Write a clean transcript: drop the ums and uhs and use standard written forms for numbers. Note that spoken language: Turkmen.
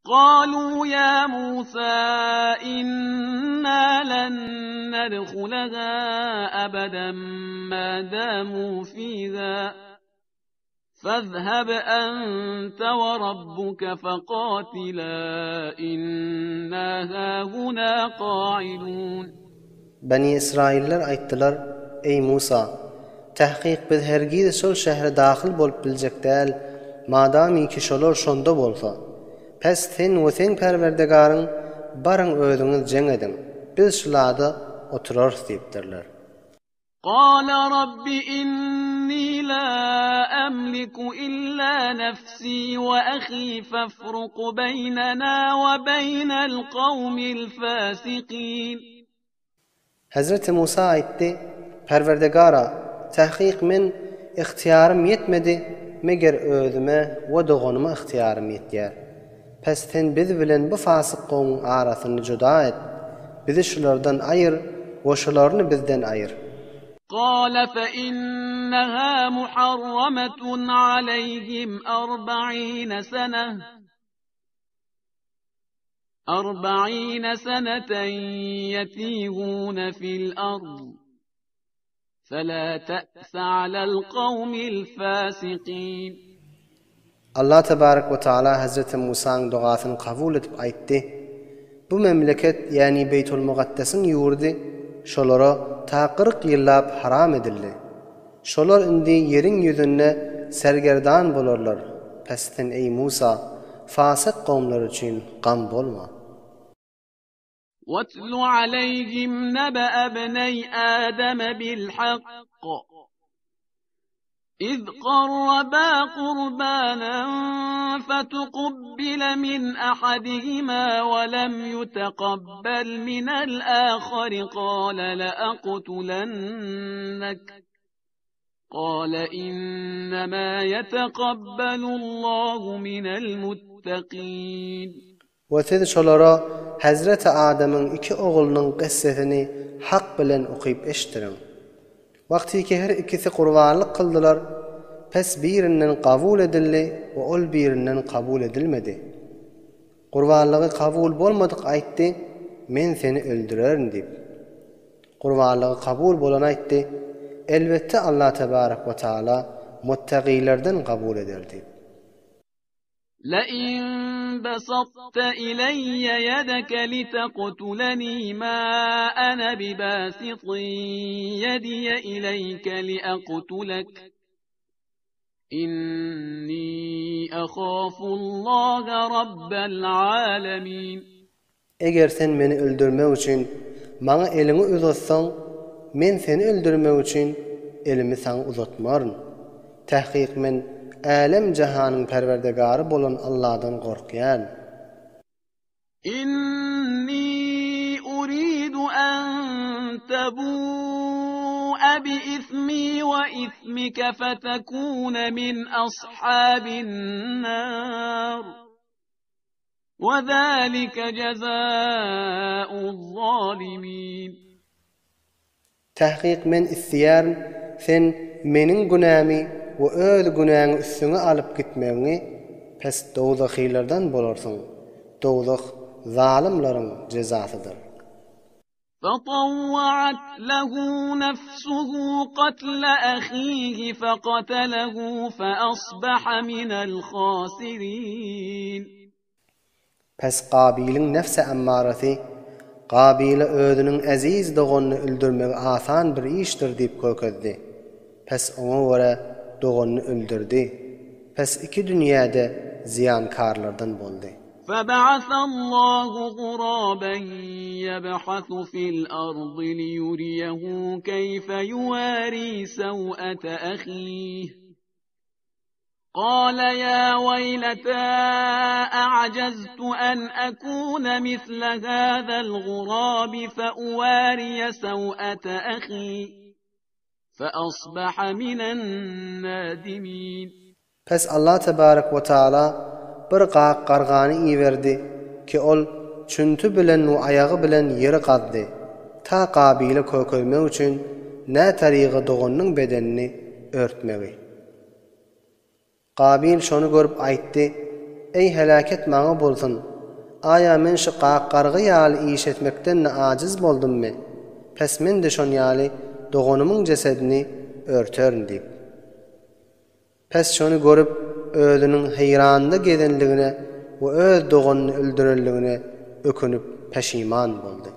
Galu ýa Musa inna len nedhulaha abadan ma damu fiha fezheb ente we rabbuke fekatila inna hahuna kaidun. Beni Ysraýyllar aýtdylar, Eý, Musa! Tahkyk biz hergiz şol şähre dahyl bolup biljek däl, madamyki şolar şonda bolsa. Pes sen we seň Perwerdigaryň baryň özüňiz jeň ediň, biz şulada oturarys diýipdirler. Gala Rabbi inni la emliku illa nefsi we ahi fefruk beýnena we beýnel kawmil fasikin. Hezreti Musa aýtdy, Perwerdigara, tahkyk men ygtyýarym ýetmedi, meger özüme we doganyma ygtyýarym ýetýär. Pes sen biz bilen bu fasyk kowmuň arasyny juda et, bizi şulardan aýyr we şularyny bizden aýyr. Gala fe inneha muharrametun aleýhim arba'ine seneh. Arba'ine seneten yetihune fil ard. Fela te'se alel kawmil fasikin. Allah tebarek we taala Hezreti Musaň dogasyny kabul edip aýtdy, Bu memleket, ýäni Beýtulmugaddesiň ýurdy şolara ta 40 ýyllap haram edildi. Şolar indi ýeriň ýüzünde sergerdan bolarlar, pes sen eý Musa, fasyk kowumlar üçin gam bolma. Watlu aleýhim nebe'e bneý Ademe bil-hakk. Iz qarraba qurbanan fetukubbile min ahadihima we lem yutekabbel minel âhari kâle leaktulennek. Kâle innemâ yetekabbelullâhu minel muttekîn. We siz şolara Hezreti Adamyň iki oglunyň kyssasyny hak bilen okyp eşitdiriň. Wagtyky her ikisi gurbanlyk kyldylar, pes birinden kabul edildi we ol birinden kabul edilmedi. Gurbanlygy kabul bolmadyk aýtdy, Men seni öldürerin diýip. Gurbanlygy kabul bolan aýtdy, Elbetde Allah tebarek we taala muttagylardan kabul eder diýip. Lein basatta ileyye yedeke liteqtuleni ma ene bibasitin yediye ileyke liaqtulek Inni ahafullaha rabbel alemin. Eger sen meni öldürmek üçin maňa eliňi uzatsaň, men seni öldürmek üçin elimi saňa uzatmaryn. Tahkyk men älem-jahanyň Perwerdigary bolan Alladan gorkýaryn. Inni uridu an tabu'a bi ithmi wa ithmike fetekune min ashabin nar. Wa zalike jeza'uz zalimin. Tahkyk men isleýärin sen meniň günämi we öz günäňi üstüňe alyp gitmegiňi, pes dowzahylardan bolarsyň, dowzah zalymlaryň jezasydyr. Fetawwa'at lehu nefsuhu katle ahihi fekatelehu feasbaha minel hasirin. Pes Kabylyň nefs-i emmarasy Kabyla özüniň eziz doganyny öldürmegi asan bir işdir diýip görkezdi. Pes oňa görä doganyny öldürdi. Pes iki dünýäde zyýankarlardan boldy. Febeasallahu guraben ýebhasu fil ardy liýuriýehu keýfe ýuwari sew'ete ahih. Kale ýa weýleta a'jeztu en ekune misle hazel gurabi fe uwariye sew'ete ahi fe asbaha minen nadimin. Pes Allah tebarek we taala bir gak gargany iberdi ki ol çünti bilen we aýagy bilen ýeri gazdy ta Kabile kökezmek üçin nä taryga doganynyň bedenini örtmegi. Kabil şony görüp aýtdy, Eý heläket maňa bolsun! Aýa men şu gak gargy ýaly iş etmekden-de ajyz boldummy? Pes men-de şon ýaly doganymyň jesedini örterin diýip. Pes şony görüp özüniň heýranda gezenligine we öz doganyny öldürenligine ökünip peşiman boldy.